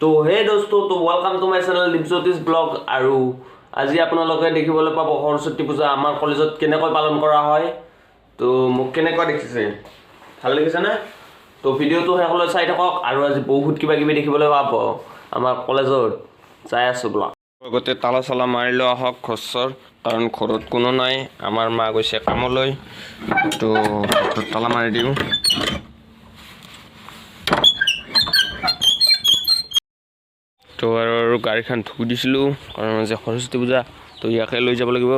তো হে দোস্তো, তো welcome to my channel Dipjyotish blog. আৰু আজি আপোনালোকে দেখিবলৈ পাব সৰস্বতী পূজা আমাৰ কলেজত কেনেকৈ পালন কৰা হয়। তো মোক কেনেকুৱা দেখিছে, ভাল দেখিছেনে? তো ভিডিঅ'টো শেষলৈ চাই থাকক আৰু আজি বহুত কিবা কিবি দেখিবলৈ পাব আমাৰ কলেজত। চাই আছোঁ ব্লগ। আগতে তালা চালা মাৰি লোৱা হওক ঘৰ, কাৰণ ঘৰত কোনো নাই, আমাৰ মা গৈছে কামলৈ। তো তালা মাৰি দিওঁ। তো আৰু গাড়ীখন ধুই দিছিলোঁ, কাৰণ আজি সৰস্বতী পূজা, তো ইয়াকে লৈ যাব লাগিব।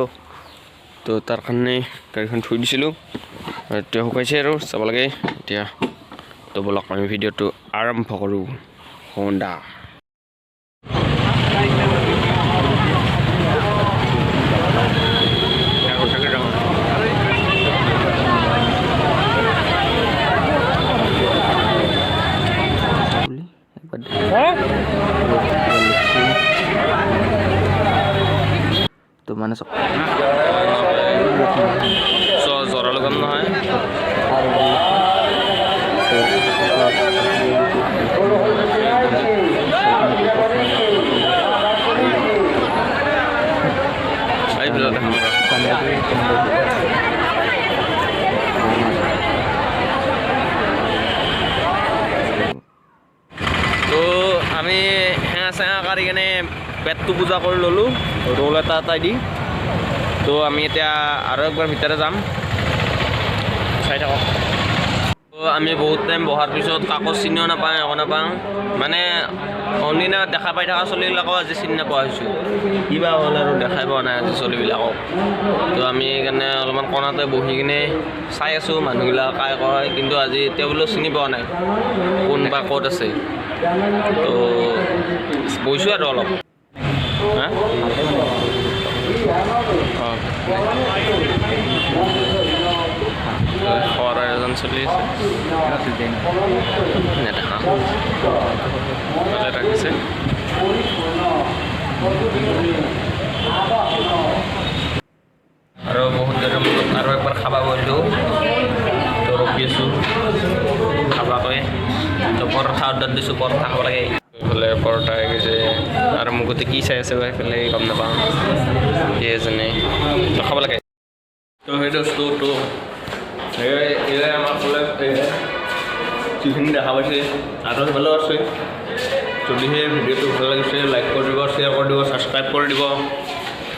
তো তাৰ কাৰণে গাড়ীখন ধুই দিছিলোঁ, এতিয়া শুকাইছে আৰু যাব লাগে এতিয়া। তো ব'লক আমি ভিডিঅ'টো আৰম্ভ কৰোঁ। হোণ্ডা তো মানে জ্বৰৰ লগাম নহয়। তো আমি হেঙা চেঙা কাঢ়ি কেনে পেটটো পূজা কৰি ল'লোঁ, ৰোল এটা এটাই দি। তো আমি এতিয়া আৰু একবাৰ ভিতৰে যাম, চাই থাকক। তো আমি বহুত টাইম বহাৰ পিছত কাকো চিনিও নাপাওঁ, একো নাপাওঁ, মানে অনদিনা দেখা পাই থকা চলিবিলাকো আজি চিনি নোপোৱা হৈছোঁ। কিবা হ'ল আৰু দেখাই পোৱা নাই আজি চলিবিলাকক। তো আমি সেইকাৰণে অলপমান কণাতে বহি কিনে চাই আছোঁ মানুহবিলাক কাই কয়, কিন্তু আজি এতিয়া বোলো চিনি পোৱা নাই কোনবা ক'ত আছে। তো বহিছোঁ আৰু অলপ। হা খোৱাৰ আয়োজন চলি আছে, নেদেখা ৰাখিছে। আৰু বহুত দেৰিৰ মূৰত আৰু একবাৰ খাব গ'লোঁ। তো ৰখি আছোঁ খাবাকৈ। তো পৰঠা অৰ্ডাৰ দিছোঁ, পৰঠা খাব লাগে। এইফালে পৰঠা হৈ গৈছে আৰু মুখতে কি চাই আছে বা সেইফালে গম নাপাওঁ কি এজনে। তো খাব লাগে। তো সেই দোস্ত, তো এই আমাৰ কলেজ যিখিনি দেখা পাইছে আৰু সেইফালেও আছে। যদিহে ভিডিঅ'টো ভাল লাগিছে লাইক কৰি দিব, শ্বেয়াৰ কৰি দিব, ছাবস্ক্ৰাইব কৰি দিব।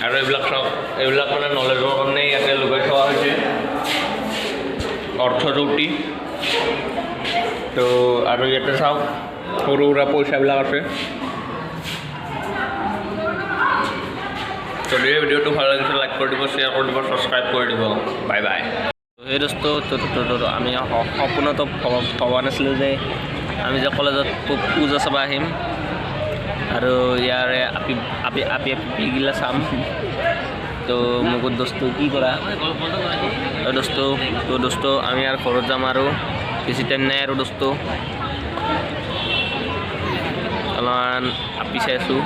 আৰু এইবিলাক চাওক, এইবিলাক মানে নলেজৰ কাৰণে ইয়াতে লগাই থোৱা হৈছে অৰ্থজ্যোতি। তো আৰু ইয়াতে চাওক সৰু সুৰা পইচাবিলাক আছে। যদিহে ভিডিঅ'টো ভাল লাগিছে লাইক কৰি দিব, শ্বেয়াৰ কৰি দিব, ছাবস্ক্ৰাইব কৰি দিব। Bye bye. সেই দোস্ত, তো আমি সপোনতো ভবা নাছিলোঁ যে আমি যে কলেজত পূজা চাব আহিম আৰু ইয়াৰে আপি আপি আপি আপিগিলা চাম। তো মোক দোস্ত কি কৰা দোস্ত, তো দোস্ত আমি আৰু ঘৰত যাম আৰু বেছি টাইম নাই আৰু দোস্ত, অলপমান আপি চাই আছোঁ।